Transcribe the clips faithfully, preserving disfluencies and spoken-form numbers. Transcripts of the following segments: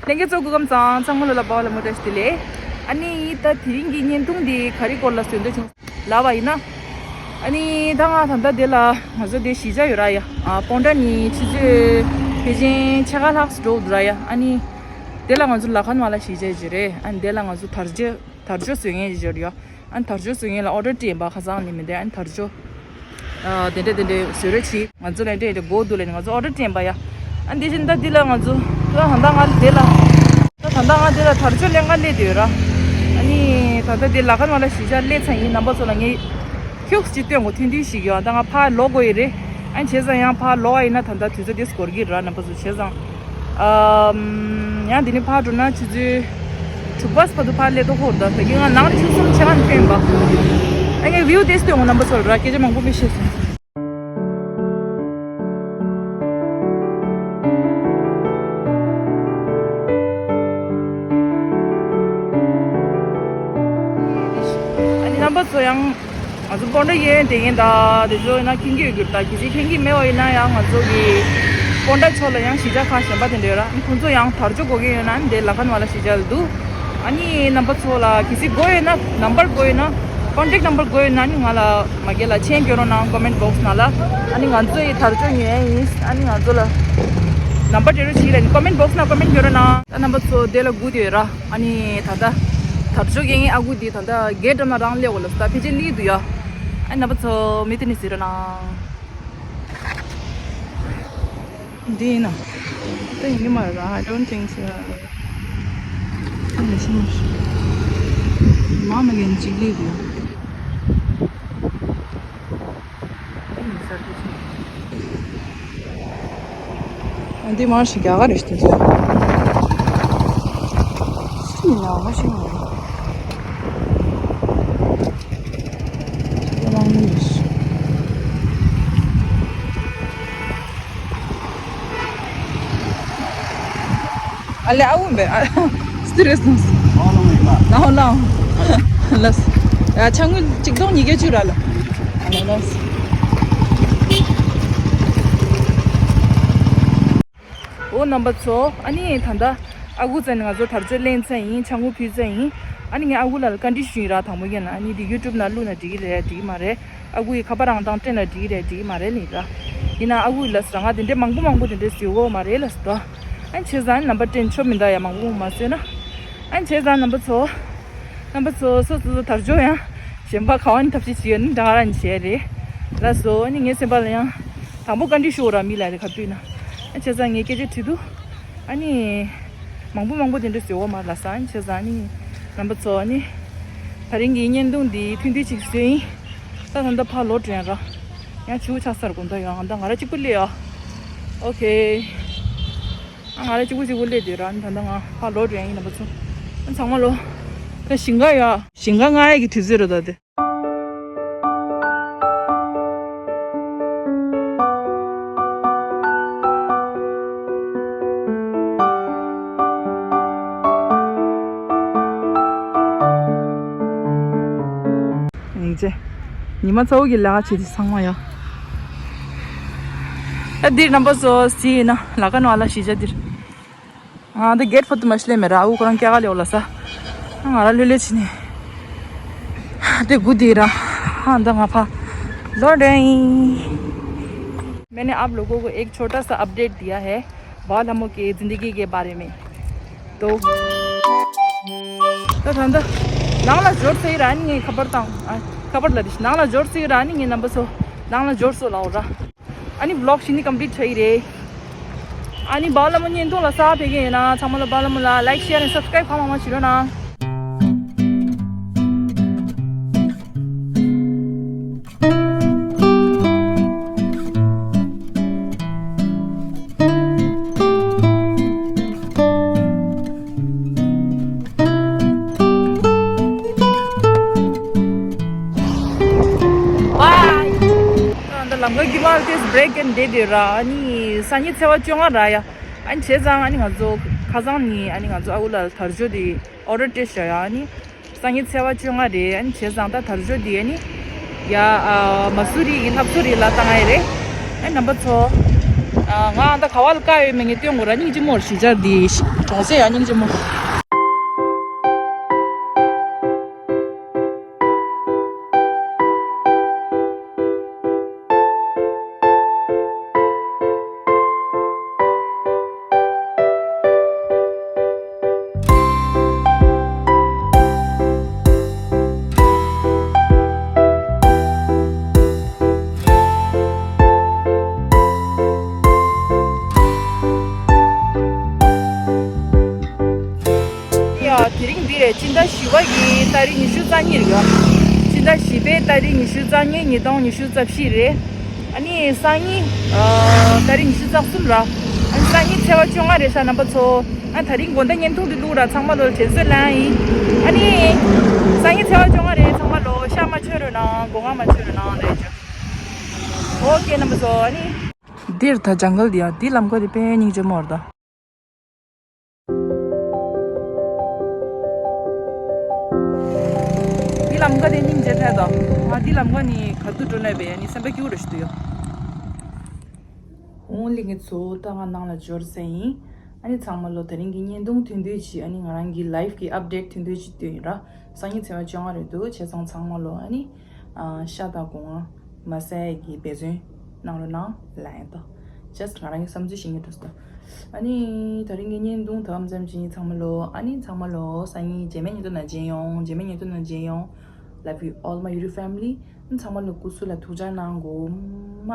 ལྷན་རྒྱས་ཚོ་སྐུ་ཁམས་བཟང་། ཚང་མ་ལ་ལ་པའོ་ལ་མོ་བཀྲ་ཤིས་བདེ་ལེགས། ཨ་ནི་ད་དེ་རིང་གི་བརྙན་ཐུང་འདི་ག་རེ་སྐོར་ལ་བཟོ་འདོད་བྱུང་ལབ་པ་ཡིན་ན། ཨ་ནི་ད་ང་ད་ལྟ་དེ་ལ་ང་ཚོ་དེ་གཞིས་ཆགས་ཡོད་ར་ཡ། ཨ་སྤོན་ཊ་ནི་ཆུ་ཚོད་ཕལ་ཆེར་ཕྱེད་ཀ་ལྷག་འགྲོ་འདུག་ར་ཡ། ཨ་ནི་དེ་ལ་ང་ཚོ་ལ་ཁན་མ་ལ་གཞིས་ཆགས་ཅིག་རེད། ཨ་ནི་དེ་ལ་ང་ཚོ་དར་ལྕོག་དར་ལྕོག་བཟོ་མཁན་ཅིག་ཡོད་ར་ཡ། ཨ་ནི་དར་ལྕོག་བཟོ་མཁན་ལ་ཨོ་ཌར་སྤྲད་པ་ཁ་སང་ནས་མི་འདུག་ཨ་ནི་དར་ལྕོག་ཨ་དེ་འདྲ་དེ་འདྲ་བཟོ་རོགས་བྱེད། ང་ཚོ་ལ་འདྲ་འདྲ་དགོས་འདུག་ལབ་ནས་ང་ཚོ་ཨོ་ཌར་སྤྲད་པ་ཡ། ཨ་ནི་དེ་བཞིན་ད་འདི་ལ་ང་ཚོ་ད་ད་ལྟ་ང་དེ་ལ་ད་ད་ལྟ་ང་དེ་ལ་དར་ལྕོག་ལེན་ག་སླེབས་བསྡད་ཡོད་ར། ཨ་ནི་ད་ལྟ་དེ་ལ་ཁན་མ་ལ་གཞིས་ཆགས་སླེབས་ཚར་ཡིན། རྣམ་པ་ཚོ་ལ་ངས་ཁྱུག་ཅིག་སྟོན་དགོས་ཐུང་ཐུང་ཞིག་ཡོད། ད་ང་ཕར་ལོག་དགོས་ཡི་རེད། ཨ་ནི་བྱས་ཙང་ཡང་ཕར་ལོག་པ་ཡིན་ན་ད་ལྟ་དུས་ཚོད་དེ་འགོར་གྱི་ར། རྣམ་པ་ཚོ་བྱས་ཙང་ཨམ་ཡང་འདི་ནས་ཕར་འགྲོ་ན་ཆུ་ཚོད་དྲུག་པ་བར་དུ་ཕར་སླེབས་ཐུབ་ཀྱི་རེད། ད་གིན་ང་ནང་ཆུ་ཚོད་གསུམ་ཕྱེད་ཀ་ནས་ཐོན་པ། ཨ་ངས་བིའུ་དེ་སྟོན་དགོས། རྣམ་པ་ཚོ་ལ་ར་སྐད་ཆ་མང་པོ་མི་བཤད་སོང་། ཨ་ནི་རྣམ་པ་ཚོ་ཡང་ང་ཚོ་སྤོན་ཊ་གཡས་གཡོན་དེ་ཡིན། ད་དེ་ཚོ་ཡིན་ན་མཁྱེན་གྱི་ཡོད་རྒྱུ་རེད། ད་གལ་སྲིད་མཁྱེན་གྱི་མེད་པ་ཡིན་ན་ཡང་ང་ཚོ་གི་སྤོན་ཊ་ཕྱོགས་ལ་ཡང་གཞིས་ཆགས་ཁག་གཞན་པ་དེ་འདྲ་ཡོད་ར། ཨ་ནི་ཁོང་ཚོ་ཡང་དར་ལྕོག་དགོས་ཀྱི་ཡོད་ན་ཨ་ནི་དེ་ལ་ཁན་མ་ལ་གཞིས་ཆགས་ལ་འདུག་ཨ་ནི་རྣམ་པ་ཚོ་ལ་གལ་སྲིད་དགོས་ཡོད་ན་ནམ་བར་དགོས་ཡོད་ན། ཀོན་ཊེག་ནམ་བར་དགོས་ཡོད་ན་ནི་ང་ལ་མ་རྒན་ལ་མཆན་སྐྱོན་རོགས་གནང་། ཀོ་མེན་ཊི་བོག་སི་ནང་ལ། ཨ་ནི་ང་ཚོ་ཡི་དར་ལྕོག་ཉོ་ཡ་ཡིན། ཨ་ནི་ང་ཚོ་ལ་ནམ་བར་སྤྲད་རོགས་བྱེད་ལ་ནི་ཀོ་མེན་ཊི་བོག་སི་ནང་ཀོ་མེན་ཊི་སྐྱོན་རོགས་གནང་། ད་རྣམ་པ་ཚོ་དེ་ལ་སྒུག་བསྡད་ཡོད་ར། ཨ་ནི་ད་ལྟ་དར་ལྕོག་རྒྱག་མཁན་ཨ་ཁུ་དེ་ད་ལྟ་གེ་ཊི་འགྲམ་ན་རང་སླེབས་འོ་ལ་ད་ཕལ་ཆེར་སླེབས་འདུག་ཡ། ཨ་ནི་རྣམ་པ་ཚོ་མི་དེ་ནི་གཟིགས་རོགས་གནང་། འདི་ཡིན་ན། ད་ཡིན་གྱི་མ་རེད། I don't think so. ད་ཡིན་ཤི་མ་ཤི། མ་མ་གན་གཅིག་ལས་དགོས། ད་ཡིན་ས་རེད། འདི་མ་ཤི་རྒྱ་གར་རེད་ཤི་དེ་ཚོ། སུ་ཡིན་ན་མ་ཤི་མ་རེད། ད་རང་ཡིན་རེད་ཤི། ཨ་ལེ་ཨ་འུ་འབེ་ཨ། སི་རི་ཡས་ནས། ནའོ་ལའོ། ལགས། ཡ་ཆ་དངུལ་ཆིག་སྟོང་ཉིས་བརྒྱ་བཅུ་ར་ལ། ཨ་ལེ་ལགས། འོ་རྣམ་པ་ཚོ། ཨ་ནི་ད་ལྟ་ཨ་ཁུ་རྩ་ནས་ང་ཚོ་དར་ལྕོག་ལེན་ཚར་ཡིན། ཆ་དངུལ་ཕུལ་ཚར་ཡིན། ཨ་ནི་ངས་ཨ་ཁུ་ལ་བཀའ་འདྲི་ཞུས་ཡིན་ར། དང་པོ་ཡིན་ན་ཨ་ནི་འདི་ཡུ་ཊུབ་ནང་བླུགས་ན་འགྲིག་གི་རེད་འགྲིག་གི་མ་རེད། ཨ་ཁུ་ཡི་ཁ་པར་རང་དང་སྤྲད་ན་འགྲིག་གི་རེད་འགྲིག་གི་མ་རེད་ལབ་ར། ཡིན་ན་ཨ་ཁུ་ལ་ཟེར་ང་དེ་འདྲས་མང་པོ་མང་པོ་དེ་འདྲས་བཟོས་ཡོད་མ་རེད་ལབ་ཟེར་དོ། ཨ་ནི་བྱས་ཙང་ནམ་བར་སྤྲད་ཆོག་མི་འདུག་ཡ། མང་པོ་མང་པོ་མ་བཟོས་ན། ཨ་ནི་བྱས་ཙང་རྣམ་པ་ཚོ། རྣམ་པ་ཚོ་སོ་སོ་སོ་དར་ལྕོག་ཡང་གཞན་པ་ག་བ་ནས་ཐབས་ཤེས་བྱེད་ཡོད་ནི་འདྲ་ར་ནི་བྱས་རེད། ལགས་སོ། ཨ་ནི་ངའི་སེམས་པ་ལ་ཡང་དང་པོ་བཀའ་འདྲི་ཞུ་ར་མི་ལ་རེ་ཁ་བཏུས་ན། ཨ་བྱས་ཙང་ངས་སྐད་ཆ་དྲིས་འདུག་ཨ་ནི། མང་པོ་མང་པོ་དེ་འདྲ་ཟེར་བ་མ་ལ་ས་ཨ་ནི་བྱས་ཙང་ཨ་ནི། རྣམ་པ་ཚོ་ཨ་ནི། ད་རིང་གི་བརྙན་ཐུང་འདི་ཐུང་ཐུང་ཅིག་བཟོས་ཡིན། ད་ད་ལྟ་ཕར་ལོག་འགྲོ་ཡ་ར། ཡང་ཆུ་ཆགས་སར་དགོང་དག་ཡོང་ད་ང་ར་གཅིག་པུ་སླེབས་ཡ། ཨོ་ཁེ། ང་ར་གཅིག་པུ་གཅིག་པུ་སླེབས་དུས་ར་ད་ལྟ་ང་ཕར་ལོག་འགྲོ་ཡ་ཡིན་རྣམ་པ་ཚོ། ཚང་མ་ལོ། ད་ཞིང་ཁ་ཡ། ཞིང་ཁ་ང་ཡ་གི་དུས་ཚོད་རེད་ད་དེ། ཡིན་ཅེ། ཉི་མ་ཚ་བོ་གི་ལས་ཀ་བྱེད་དུས་ཚང་མ་ཡ། ཨ་འདིར་རྣམ་པ་ཚོ་སི་ཡིན་ན་ལ་ཀ་ནོ་ཨ་ལ་ཤི་ཇ་འདིར། ང་འདི་གེ་ཊི་བར་དུ་མ་ཤི་ལེ་མེ་ར་ཨུ་ཁོ་རང་སྐྱ་ག་ལེ་འོ་ལ་ས། ང་ར་ལྷོད་ལྷོད་ཕྱིན་ནས། དེ་དགུ་དེ་ར། ཧ་འདི་ང་ཕ། ལོ་རེ། मैंने आप लोगों को एक छोटा सा अपडेट दिया है बाल हमों की ज़िंदगी के बारे में। तो ད་ད་ད། ནང་ལ་འབྱོར་ཚེ་ར་ནི་ངས་ཁ་པར་བཏང་། ཨ། ཁ་པར་ལ་དེ་ནང་ལ་འབྱོར་ཚེ་ར་ནི་ངས་རྣམ་པ་ཚོ་ནང་ལ་འབྱོར་སོ་ལའོ་ར། ཨ་ནི་བི་ལོག་ཞིག་ནི་ཀམ་པི་ལིཊ་བྱས་ཡི་རེད། ཨ་ནི་བ་ལ་མོ་བརྙན་ཐུང་ལ་ས་ཕེ་གེ་ཡིན་ན་ཚང་མ་ལ་བ་ལ་མོ་ལ་ལའིཀ་ཤེར་ཨེན་སབ་སི་ཀ་རའིབ་གང་མང་མང་བྱེད་རོགས་གནང་། Bye. ད་ལམ་ཁ་དཀྱིལ་མ་དེ་བྷི་རེག་གི་བསྡད་དེ་ར། ཨ་ནི་སང་ཉིན་ཚེས་པ་བཅོ་ལྔ་ར་ཡ། ཨ་ནི་བྱས་ཙང་ཨ་ནི་ང་ཚོ་ཁ་སང་ནི་ཨ་ནི་ང་ཚོ་ཨ་ཁུ་ལ་དར་ལྕོག་དེ་ཨོ་ཌར་སྤྲད་བཞག་ཡ། ཨ་ནི་སང་ཉིན་ཚེས་པ་བཅོ་ལྔ་རེད། ཨ་ནི་བྱས་ཙང་ད་དར་ལྕོག་དེ་ཨ་ནི་ཡ་ཨ་མ་སུ་རི་གི་ལྷ་མཚོ་རི་ལ་བཏང་ཡ་རེད། ཨ་ནི་རྣམ་པ་ཚོ། ང་ཨ་ད་ག་བ་ལ་བཀག་ཡོད་མེད་ངས་སྟོན་དགོས་ར། སྙིང་རྗེ་མོ་རེད། གཞིས་ཆགས་འདི་གྲོང་གསེབ་ཡ་སྙིང་རྗེ་མོ། ཡ། དེ་རིང་འདི་རེད། སྤྱི་ཟླ་བཞི་པ་གི་ཏ་རིག་ཉི་ཤུ་རྩ་གཉིས་རེད་ཡ། སྤྱི་ཟླ་བཞི་པའི་ཏ་རིག་ཉི་ཤུ་རྩ་གཉིས། ཉིས་སྟོང་ཉི་ཤུ་རྩ་བཞི་རེད། ཨ་ནི་སང་ཉིན་ཨ་ཏ་རིག་ཉི་ཤུ་རྩ་གསུམ་ར། ཨ་ནི་སང་ཉིན་ཚེས་པ་བཅོ་ལྔ་རེད་ཤག་རྣམ་པ་ཚོ། ཨ་དེ་རིང་དགོང་དག་བརྙན་ཐུང་འདི་བླུགས་ར། ཚང་མ་ལོ་དྲན་གསོ་ལེན་ཡིན། ཨ་ནི་སང་ཉིན་ཚེས་པ་བཅོ་ལྔ་རེད། ཚང་མ་ལོ་ཤ་མ་མཆོད་རོགས་གནང་། སྒོ་ང་མ་མཆོད་རོགས་གནང་ལབ་ཡོད། ཨོ་ཀེ་རྣམ་པ་ཚོ། ཨ་ནི་འདིར་ད་ཇང་གལ་འདི་ཡ། འདི་ལམ་ཁ་དེ་དཔེ་སྙིང་རྗེ་མོ་རེད་ད། འདི་ལམ་ཁ་དེ་སྙིང་རྗེ་ཐལ་ད། ང་འདི་ལམ་ཁ་ནི་ག་དུས་འགྲོ་ནས་པས་ནི་སེམས་པ་སྐྱིད་པོ་རེ་ཞིག་འདུག་ཡ། འོང་ལེ་ངེད་ཚོ་ད་ང་ནང་ལ་འབྱོར་ཟེར་ཡིན། ཨ་ནི་ཚང་མ་ལོ་དེ་རིང་གི་བརྙན་ཐུང་ཐུང་དུས་ཅི། ཨ་ནི་ང་རང་གི་ལའིབ་གི་ཨབ་ཌེཊ་ཐུང་དུས་ཅི་སྟོན་ཡིན་ར། སང་ཉིན་ཚེས་པ་བཅོ་ལྔ་རེད་འདུག་བྱས་ཙང་ཚང་མ་ལོ་ཨ་ནི། ཨ་ཤ་དང་སྒོ་ང་མ་ཟ་ཡས་ཀྱི་འབད་བརྩོན་གནང་རོགས་གནང་ལབ་ཡིན་ད། ཇསྟ་ང་རང་གི་བསམ་ཚུལ་བཤད་སྙིང་འདོད་ད། ཨ་ནི་དེ་རིང་གི་བརྙན་ཐུང་ད་ག་ཙམ་ཅིག་ཡིན། ཚང་མ་ལོ། ཨ་ནི་ཚང་མ་ལོ་སང་ཉིན་རྗེས་མའི་བརྙན་ཐུང་ནང་མཇལ་ཡོང་། རྗེས་མའི་བརྙན་ཐུང་ནང་མཇལ་ཡོང་། Love you all my YouTube family. ཨ་ནི་ཚང་མ་ལོ་སྐུ་གཟུགས་ལ་ཐུགས་ཅག་གནང་དགོས་མ།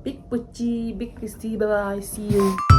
Big Puchi, Big Christy, bye bye, see you.